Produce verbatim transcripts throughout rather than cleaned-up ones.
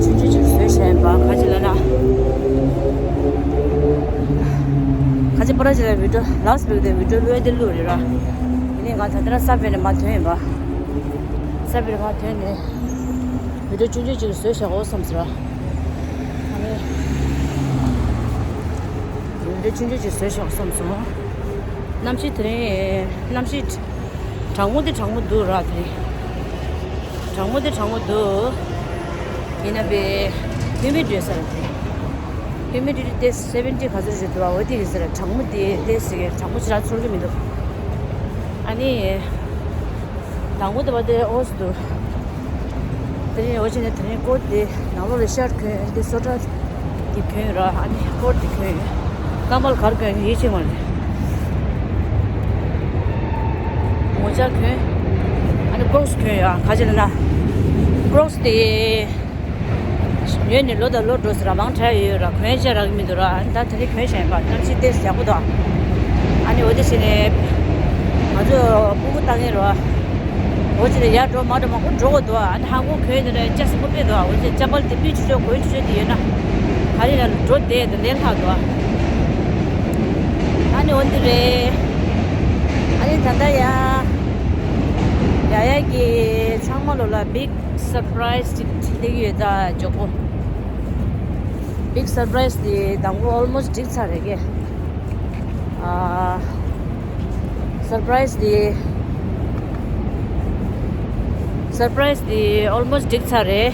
ཆུང་ཆུང་ཅིག་བཟོས་བཞག་ཡིན་པ། ག་ཅི་ལབ་ན། ག་ཅི་པོ་ར་ཅི་ལ་བི་ཌིའོ་ལགས་སྤེག་དེ་བི་ཌིའོ་བློས་དེ་བླུགས་རེད་ར། ཡིན་ནའི་ང་ད་ལྟ་ར་ས་བེ་ནས་མ་ཐོན་ཡིན་པ། ས་བེ་ནས་མ་ཐོན་ནས་བི་ཌིའོ་ཆུང་ཆུང་ཅིག་བཟོས་བཞག་འོ་བསམ་ཟེར་ར། ཨ་ནི་བི་ཌིའོ་ཆུང་ཆུང་ཅིག་བཟོས་བཞག་བསམ་སོང་། གནམ་གཤིས་དེ་རིང་གནམ་གཤིས་གྲང་མོ་དེ་གྲང་མོ་འདུག་ར་དེ་རིང་། གྲང་མོ་དེ་གྲང་མོ་འདུག་ཡིན་ན་བས་ཧིའུ་མི་ཌི་ས་རེད་དེ། ཧིའུ་མི་ཌི་ཊི་དེ་སེ་བེན་ཊི་ག་ཚོད་རེད་འདུག་བ། འོ་དེ་གི་ཟེར་གྲང་མོ་དེ་དེ་ཟེར་གྲང་མོ་ཞེ་དྲག་ཚོར་གི་མི་འདུག་ཨ་ནི་དང་པོ་དེ་བ་དེ་ཨོ་སི་འདུག་དེ་རིང་འོ་ཅི་ནས་དེ་རིང་ཀོ་ཊི་དེ་ནང་ལོགས་ལ་ཤར་གྱོན་དེ་སོ་ཊ་དེ་གྱོན་ར། ཨ་ནི་ཀོ་ཊི་དེ་གྱོན། རྐང་པ་ལ་ག་རེ་གྱོན་ཡིན་ཤེས་མ་རེད། ངོ་ཅག་གྱོན། ཨ་ནི་ཀོག་སི་གྱོན་ཡ་ག་ཅི་ལབ་ན། ཀོག་སི་དེ་ཉོས་ནས་ལོ་དང་ལོ་འགྲོ་ཟེར་ར་མང་དྲགས་ཡོད་ར། གྱོན་ཆ་རག་གི་མི་འདུག་ར། ཨ་ནི་ད་དེ་རིང་གྱོན་བཞག་ཡིན་པ། གནམ་གཤིས་ཏོག་ཙམ་ཡག་པོ་འདུག་ཨ་ནི་འོ་དེ་བྱས་ནས་ང་ཚོ་སྤུ་གུ་ལྟ་མཁན་ར། འོ་ཅི་ནས་ཡར་འགྲོ་མར་འགྲོ་མང་པོ་འགྲོ་དགོས་འདུག་ཨ་ནི་ཧ་གོ་གྱོན་དེ་འདྲ་ཅག་སི་ཀོ་པེ་འདུག་འོ་ཅི་ཅ་པལ་དེ་པི་ཆུ་ཆོ་གོན་ཆུ་ཆོ་དེ་ཡོད་ན་ག་རེ་ལ་འགྲོ་བསྡད་དེ་ལས་ལྷག་འདུག་ཨ་ནི་འོ་འདི་རེད། ཨ་ནི་ད་ལྟ་ཡ་ཡ་ཡ་གི་ཚང་མ་ལོ་ལ་བིག་སར་པ་རའི་ཛི་ཅིག་སླེབས་ཀྱི་ཡོད་ད་མགྱོགས་པོ། བིག་སར་པ་རའི་ཛི་དེ་དང་པོ་ཨོལ་མོ་སི་ཊི་འགྲིག་ཚར་རེད་ཀྱེ། ཨ། སར་པ་རའི་ཛི་དེ། སར་པ་རའི་ཛི་དེ་ཨོལ་མོ་སི་ཊི་འགྲིག་ཚར་རེད།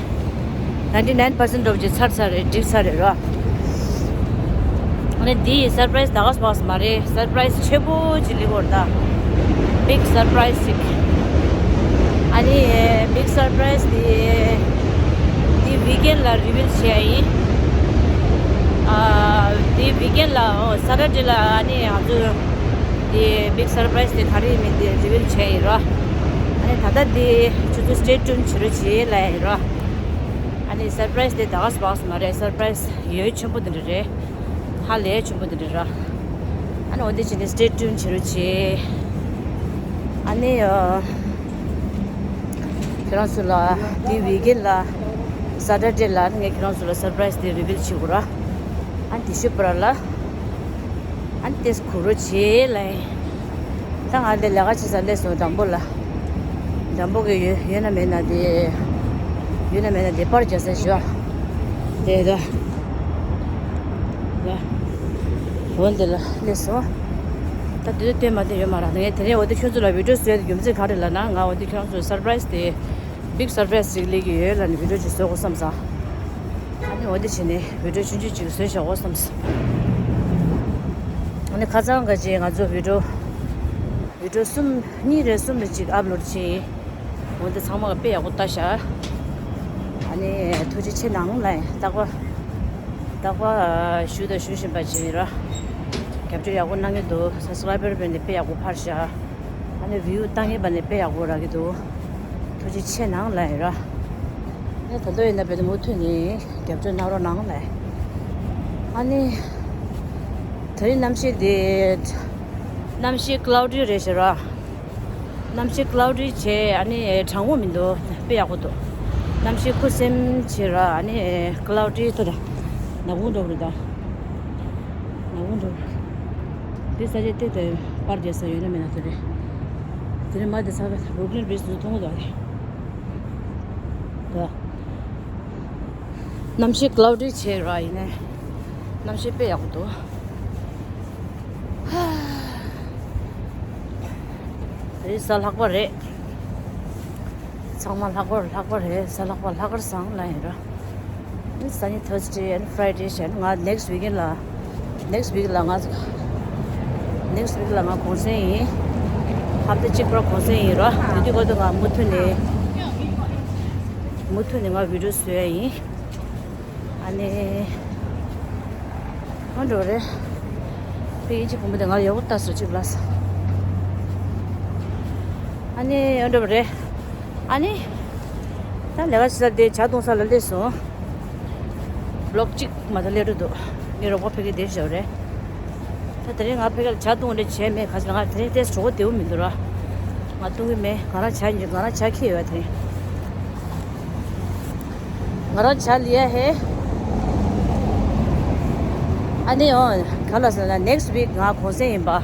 ནའིན་ཊི་ནའིན་པར་སེན་ཊི་ཨོཕ་ཅིག་ཚར་ཚར་རེད། འགྲིག་ཚར་རེད་ར། ཨ་ནི་འདི་སར་པ་རའི་ཛི་ད་ག་སེ་བ་སེ་མ་རེད། སར་པ་རའི་ཛི་ཆེན་པོ་ཅིག་སླེབས་ཀྱི་ཡོད་རེད་ད། བིག་སར་པ་རའི་ཛི་ཅིག་ཨ་ནི་བིག་སར་པ་རའི་ཛི་དེ་འདི་ཝིག་ཨེན་ལ་རི་བིལ་བྱས་ཡིན། ཨ། འདི་ཝིག་ཨེན་ལ། ཨོ། སེ་ཊར་ཌེ་ལ་ཨ་ནི་ང་ཚོ་འདི་བིག་སར་པ་རའི་ཛི་དེ་ག་རེ་ཡིན་མིན་དེ་རི་བིལ་བྱས་ཡིན་ར། ཨ་ནི་ད་ལྟ་འདི་ཁྱོད་ཚོ་སི་ཊེ་ཊུན་བྱེད་རོགས་བྱེད་ལབ་ཡིན་ར། ཨ་ནི་སར་པ་རའི་ཛི་དེ་ད་ག་སེ་བ་སེ་མ་རེད། སར་པ་རའི་ཛི་ཡོད་ཆེན་པོ་དེ་འདྲ་རེད། ཧ་ལས་ཆེན་པོ་དེ་འདྲ་ར། ཨ་ནི་འོ་དེ་བྱས་ནས་སི་ཊེ་ཊུན་བྱེད་རོགས་བྱེད། ཨ་ནི་ཨ། ཁྱེད་རང་ཚོ་ལ་འདི་ཝིག་ཨེན་ལ་སེ་ཊར་ཌེ་ལ་ངས་ཁྱེད་རང་ཚོ་ལ་སར་པ་རའི་ཛི་དེ་རི་བིལ་བྱེད་དགོས་ར། ཨ་ནི་དེ་ཤུ་པ་ར་ལ། ཨ་ནི་ཏེས་གུ་རུ་བྱེད་ལ། ད་ང་འདི་ལས་ཀ་བྱེད་ས་སླེབས་སོང་། དང་པོ་ལ། དང་པོ་གི་ཡོད་ཡོད་ན་མེད་ན་དེ། ཡོད་ན་མེད་ན་དེ་པར་རྒྱག་ས་ཞུ་བ། དེ་ད། ད། འོ་འདི་ལ་སླེབས་སོང་། ད་དེ་ཚོ་སྟོན་མ་སྟོན་ཡོད་མ་རེད། ངས་དེ་རིང་འོ་དེ་ཁྱོད་ཚོ་ལ་བི་ཌིའོ་བཟོས་ཏེ་རྒྱུ་མཚན་ག་རེ་ལབ་ན། ང་འོ་དེ་ཁྱོད་རང་ཚོ་སར་པ་རའི་ཛི་དེ། བིག་སར་པ་རའི་ཛི་ཅིག་སླེབས་ཀྱི་ཡོད་ལབ་ནས་བི་ཌིའོ་ཅིག་བཟོ་དགོས་བསམ་སོང་། ཨ་ནི་འོ་དེ་བྱས་ནས་བི་ཌིའོ་ཆུང་ཆུང་ཅིག་བཟོས་བཞག་འོ་བསམ་སོང་། ཨ་ནི་ཁ་སང་ག་ཅིག་ང་ཚོ་བི་ཌིའོ། བི་ཌིའོ་གསུམ་གཉིས་རེ་གསུམ་རེ་ཅིག་ཨབ་ལོཌ་བྱས། འོ་འདི་ཚང་མ་དཔེ་ཡག་པོ་ལྟ་ཤག་ཨ་ནི་ཐུགས་རྗེ་ཆེ་གནང་ལབ་ཡིན། རྟག་པར་རྟག་པར་ཞུ་དང་ཞུ་བཞིན་པ་ཅིག་ཡིན་ར། རྒྱབ་སྐྱོར་ཡག་པོ་གནང་གི་འདུག་སབ་སི་ཀེ་རའི་བར་བས་ནས་དཔེ་ཡག་པོ་འཕར་ཤག་ཨ་ནི་བིའུ་བཏང་མཁན་པ་ནས་དཔེ་ཡག་པོ་རག་གི་འདུག་ཐུགས་རྗེ་ཆེ་གནང་ལབ་ཡིན་ར། ཨ་ནི་ད་དུང་ཡིན་ན་བས་ནས་མུ་མཐུད་ནས་རྒྱབ་སྐྱོར་གནང་རོགས་གནང་ལབ། ཨ་ནི་དེ་རིང་གནམ་གཤིས་འདི་གནམ་གཤིས་ཀི་ལའུ་ཌི་རེད་ཤག་ར། གནམ་གཤིས་ཀི་ལའུ་ཌི་བྱས། ཨ་ནི་གྲང་མོ་མི་འདུག་དཔེ་ཡག་པོ་འདུག་གནམ་གཤིས་ཁུ་སིམ་བྱས་ར། ཨ་ནི་ཀི་ལའུ་ཌི་ད་ད་ནག་ཁུང་འགྲོ་གི་རེད་ད། ནག་ཁུང་འགྲོ། དེ་ས་ཆ་དེ་དེ་པར་རྒྱག་ས་ཡོད་ན་མེད་ན་དེ་རེད། དེ་རིང་མ་དེ་ས་ཆ་བུར་ཀིན་བྷི་རིཇ་དེ་མཐོང་གི་འདུག་ཨ་རེད་ད། གནམ་གཤིས་ཀི་ལའུ་ཌི་བྱས་ར། ཡིན་ནའི་གནམ་གཤིས་དཔེ་ཡག་པོ་འདུག་དེ་རིང་གཟའ་ལྷག་པ་རེད། ཚང་མ་ལྷག་པར་ལྷག་པ་རེད། གཟའ་ལྷག་པ་ལྷག་དཀར་བཟང་ལབ་ཡིན་ར། ཨ་ནི་སང་ཉིན་ཐར་སི་ཌེ། ཨ་ནི་ཕ་རའི་ཌེ་བྱས། ཨ་ནི་ང་ནེག་སི་ཝིག་ཨེན་ལ། ནེག་སི་ཝིག་ལ་ང་། ནེག་སི་ཝིག་ལ་ང་གུང་སེང་ཡིན། ཧབ་ཏ་གཅིག་པར་གུང་སེང་ཡིན་ར། དེ་དུས་སྐབས་དུ་ང་མུ་མཐུད་ནས། མུ་མཐུད་ནས་ང་བི་ཌིའོ་བཟོ་ཡ་ཡིན། ཨ་ནི། ཨ་འགྲོ་རེད། དཔེ་ཡིན་གཅིག་བུ་མོ་དེ་ང་ལ་ཡག་པོ་ལྟ་སོང་གཅིག་ལ། ཨ་ནི་ཨ་འགྲོ་རེད། ཨ་ནི། ད་ལས་ཀ་བྱེད་ས་དེ་ཇ་འཐུང་ས་ལ་སླེབས་སོང་། བི་ལོག་གཅིག་མ་གཏོགས་སླེབས་འགྲོ་འདུག་ངའི་རོགས་པ་ཕ་གིར་བསྡད་བཞག་རེད། ད་དེ་རིང་ང་ཕ་གིར་ཇ་འཐུང་རེ་བྱས་མེད། ག་ཚོད་ང་དེ་རིང་ཏོག་ཙམ་གྲོད་ཁོག་བདེ་པོ་མི་འདུག་ར། ང་འཐུང་གི་མེད། ང་རང་ཇ་ཉོས། ང་རང་ཇ་འཁྱེར་ཡོད་དེ་རིང་། ང་རང་ཇ་ལི་ཡ་ཧེ། ཨ་ནི་ཨོ་ག་ལ་ཟེར་ན་next week ང་གུང་སེང་ཡིན་པ།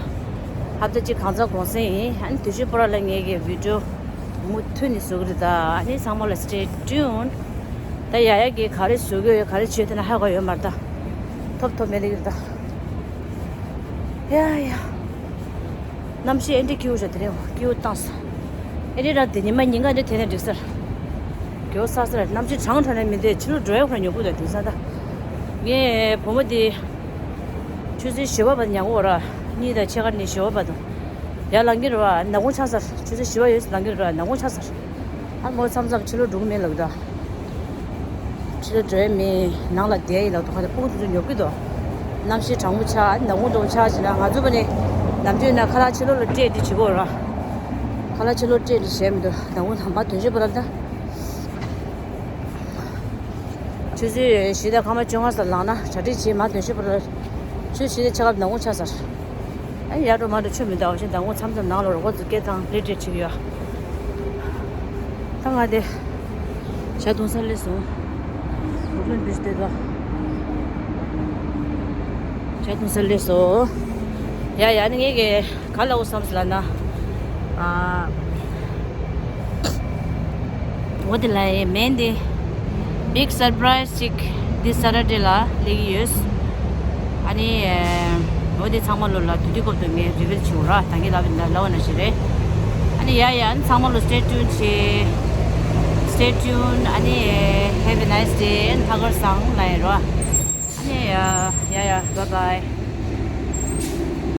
ཧབ་ཏ་གཅིག་གང་ཚང་གུང་སེང་ཡིན། ཨ་ནི་དུས་ཚོད་སྤོ་ར་ལ་ངེད་ཀྱི་བི་ཌི་ཡོ་མུ་མཐུད་ནས་བཟོ་གི་རེད་ད། ཨ་ནི་ཚང་མ་ལ་stay tuned། ད་ཡ་ཡ་གིས་ག་རེ་བཟོ་གི་ཡོད་ག་རེ་བྱེད་དེ་ན་ཧ་གོ་ཡོད་མ་རེད་ད། ཐོབ་ཐོབ་མེད་ལེ་གི་རེད་ད། ཡ་ཡ། གནམ་གཤིས་ཨེ་འདྲ་སྐྱིད་པོ་ཞིག་དེ་རིང་སྐྱིད་པོ་བཏང་སོང་། ཨེ་འདྲ་རང་དེ་ཉི་མ་ཉིན་གང་འདྲ་དེ་ནས་འགྲིག་ས་རེད། གྱོད་ས་ས་རེད། གནམ་གཤིས་གྲང་གྲང་ནས་མི་འདུག་ཕྱི་ལོགས་འགྲོ་ཡག་ཁོ་རང་ཉོ་དགོས་ད་དེང་སང་ད། ངའི་བུ་མོ་དེ་ཆུ་ཚོད་བཞི་པ་བར་ཉལ་གོ་ར། གཉིས་དང་ཕྱེད་ཀ་ནས་བཞི་པ་བར་དུ་ཡར་ལངས་ཀྱི་རེད་བ། ནག་ཁུང་ཆགས་ས་རེད། ཆུ་ཚོད་བཞི་པ་ཡོལ་ལངས་ཀྱི་རེད་བ། ནག་ཁུང་ཆགས་ས་རེད། ཨ་མོ་མཚམས་མཚམས་ཕྱི་ལོགས་འགྲོ་གི་མེད་ལབ་ད། ཕྱི་ལོགས་འགྲོ་ཡ་མེད། ནང་ལ་བསྡད་ཡིན་ལབ་འདུག་ཁ་ཏ་སྤུ་གུ་དེ་ཚོ་ཉོབ་ཀྱི་འདུག་གནམ་གཤིས་གྲང་མོ་ཆགས། ནག་ཁུང་འདྲ་པོ་ཆགས་བྱས་ན་ང་ཚོ་བ་ནི་ནམ་རྒྱུན་ན་ཁ་ལག་ཕྱི་ལོགས་ལ་སྤྲད་དེ་བྱེད་དགོས་ར། ཁ་ལག་ཕྱི་ལོགས་སྤྲད་དེ་བྱས་མི་འདུག་ནག་ཁུང་དང་པ་དོན་ཆེན་པོ་ར་ད། ཆུ་ཚོད་བཞི་དང་སྐར་མ་བཅོ་ལྔ་ཙམ་ལངས་ན་གྲ་སྒྲིག་བྱེད་མ་དོན་ཤོད་པ་ལ། ཆུ་ཚོད་བཞི་དང་ཕྱེད་ཀ་ནག་ཁུང་ཆགས་ཚར། ཨ་ཡར་འགྲོ་མར་འགྲོ་ཆུ་མི་འདུག་ཕྱིན་ནག་ཁུང་མཚམས་མཚམས་ནང་ལོགས་རོགས་པ་ཚོ་སྐད་བཏང་ལེ་ཏྲེ་བྱེད་ཀྱི་ཡོད། ད་ང་དེ་ཇ་འཐུང་སར་སླེབས་སོང་། འུག་ལོན་བིས་དེ་དོ། ཇ་འཐུང་སར་སླེབས་སོང་། ཡ་ཡ་ནི་ངས་ཀྱི། ག་ལ་འོ་བསམ་ཟེར་ལབ་ན། ཨ། འོ་དེ་ལ་ཡེ་མེན་དེ། big surprise ཅིག this Saturday ལ་སླེབས་ཀྱི་ཡོད། ཨ་ནི། འོ་དེ་ཚང་མ་ལོ་ལ་དུས་དུས་སྐབས་དུ་ངས་རི་བིལ་བྱེད་འོ་ར་ད་གིན་ལབ་ལབ་བ་ན་ཞིག་རེད། ཨ་ནི་ཡ་ཡ་ཨ་ནི་ཚང་མ་ལོ་stay tuned བྱེད། stay tuned ཨ་ནི། have a nice day ལྷག་དཀར་བཟང་ལ་ཡེ་རོ། ཨ་ནི་ཡ་ཡ་ཡ་bye bye།